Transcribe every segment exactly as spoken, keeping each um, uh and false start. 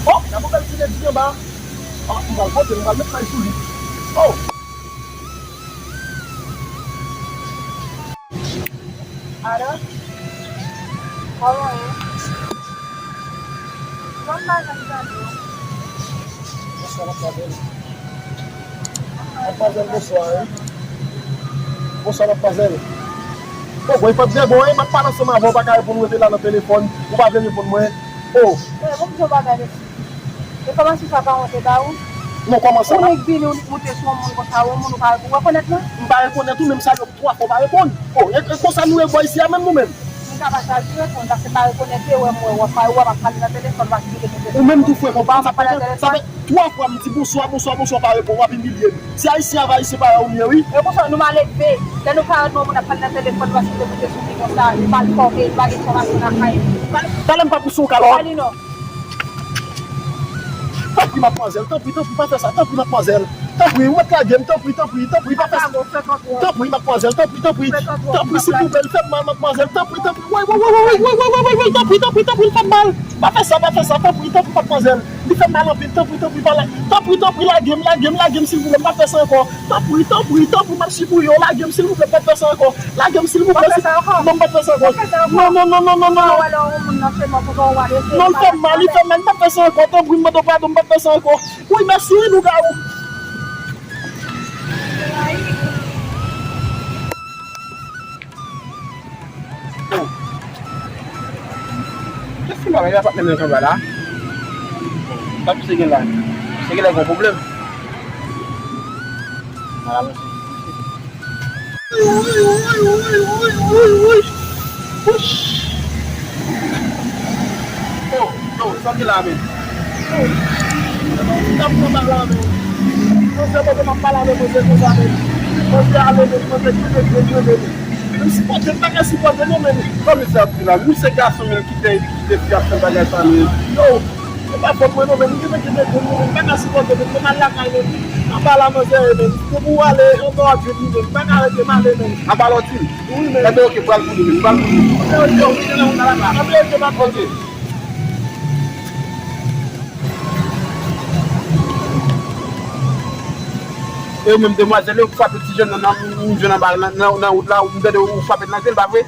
Oh, gade yon bèl ti nèg ki anba. Oh, m pral pote, m pral met may sou li. Oh. Alo? Kòman ye? Kòman bagay sa yo? Bonswa, madmwazèl. Madmwazèl, bonswa, wi. Bonswa, madmwazèl. Oh, bon, e pa t byen bon, wi. M ap pale ansanm avè w, ou pa ka reponn, ou rete la nan telefòn, ou pa vle reponn mwen. Oh. Eh, bon, m di yon bagay, mesye. E kòman si sa pa wonte ba ou? Non, kòman sa? Ou nik vini, ou nik moute sou yon moun konsa, yon moun ou pa, ou rekonèt mwen? M pa rekonèt ou, menm sa yo twa fwa w pa reponn. Oh, e, e konsa nou ye bò isi a menm nou menm? M ka pa chwazi reponn, paske m pa rekonèt ou, e wè m wè w ap, w ap pale nan telefòn, w ap vire sou telefòn. Ou menm tou frè, konpa, sa fè, sa fè twa fwa m di bonswa, bonswa, bonswa, w pa reponn, w ap imilye m. Si Ayisyen avè Ayisyen parèy ou m ye, wi. E konsa, nou mal elve. Lè nou parèt, nou, moun ap pale nan telefòn, nou pa sipoze moute sou li konsa, li mal fòme, li pa gen fòmasyon lakay li. Talè m pa pouse yon kalòt. Talè non. Tanpri, madmwazèl, tanpri, tanpri, pa fè sa, tanpri, madmwazèl. Tanpri, ou mèt lage m, tanpri, tanpri, tanpri, pa fè sa. Tanpri, madmwazèl, tanpri, tanpri, tanpri, silvouplè, li fè m mal, madmwazèl, tanpri, tanpri, woy, woy, tanpri, tanpri, tanpri, li fè m mal. Pa fè sa, pa fè sa, tanpri, tanpri, madmwazèl. Li fè m mal anpil, tanpri, tanpri, pa la-, tanpri, tanpri, lage m, lage m, lage m, silvouplè, m pa fè sa ankò. Tanpri, tanpri, tanpri, m ap sipriye w, lage m, silvouplè, m pa fè sa ankò. Lage m, silvouplè. Non, m pa fè sa ankò. Non, non, non, non, non, non, non. Non, l fè m mal, li fè m mal, m pa fè sa ankò. Tanpri, m mande w padon, m pa fè sa ankò. Wi, mèsi, wi, lougawou. Kèt ti bagay la, patnè m nan k anba la. Sa misye gen la? Misye genlè gen yon pwoblèm. Ala misye. Woy, woy, woy, woy, woy, woy, woy. Wouch. Oh, oh, sa ki la menm? Oh. M t ap pran bal la menm. Manzè, pandan m ap pale avè manzè konsa menm. Manzè ale menm, manzè kite grenn mwen menm. Menm sipòte, m pa ka sipòte non menm. Sa misye ap di la? Misye gason menm kite, kite fi ap fè bagay sa menm. Yo, se pa fòt mwen non menm. M gentan kite grenn mwen menm. M pa ka sipòte menm. Mwen al lakay menm. Anba la manzè ye menm. Depi w ale, anba w ap jwenn li menm. M pa ka rete, m ale menm. Anba la w di m? Wi, men. Enben, oke, pral pou li, pral pou li. Oke, oke, oke, nan, nan, nan, nan, oke, pa oke. E ou menm, demwazèl, ou frape ti jèn nan, nan, m jwenn anba nan, nan, nan wout la, ou m tande ou frape l nan je l, pa vre?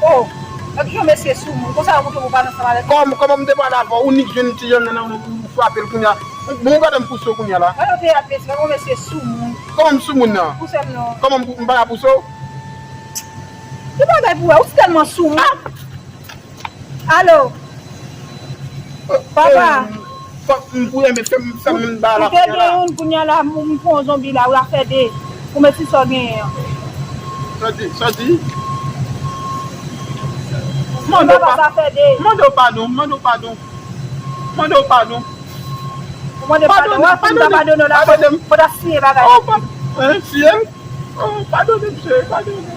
Oh, e ki yon mesye soumoun, konsa ou montre ou pa nan ansanm avèk li? Kòm, kòman m te pale avè w, ou nik jwenn ti jèn nan, nan, ou frape l kounye a. Bon, ou gade m pouse w kounye a la. Gade yon teyat, mesye, yon mesye soumoun. Kòman m soumoun nan? Pouse m non. Kòman m, m pa ka pouse w? Ki bagay pou wè? Ou tèlman sou mwen. Alo? Papa. Fòk m pou renmen fè m, fè m ba la. Ou te gen youn, kounye a la, m, m pran yon zonbi la, ou la fè de. Ou met si sa w genyen an. Sa di, sa di? Mande w pa, sa fè de. Mande w padon, mande w padon. Mande w padon. Ou mande padon, wè, fò m ta padone w la, fò, fò ta siye bagay. Oh, pa, hein, siye l? Oh, padone m, cheri, padone.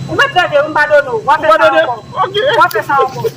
Ou mèt tande, m padone w. W a fè sa ankò. Ok. W a fè sa ankò.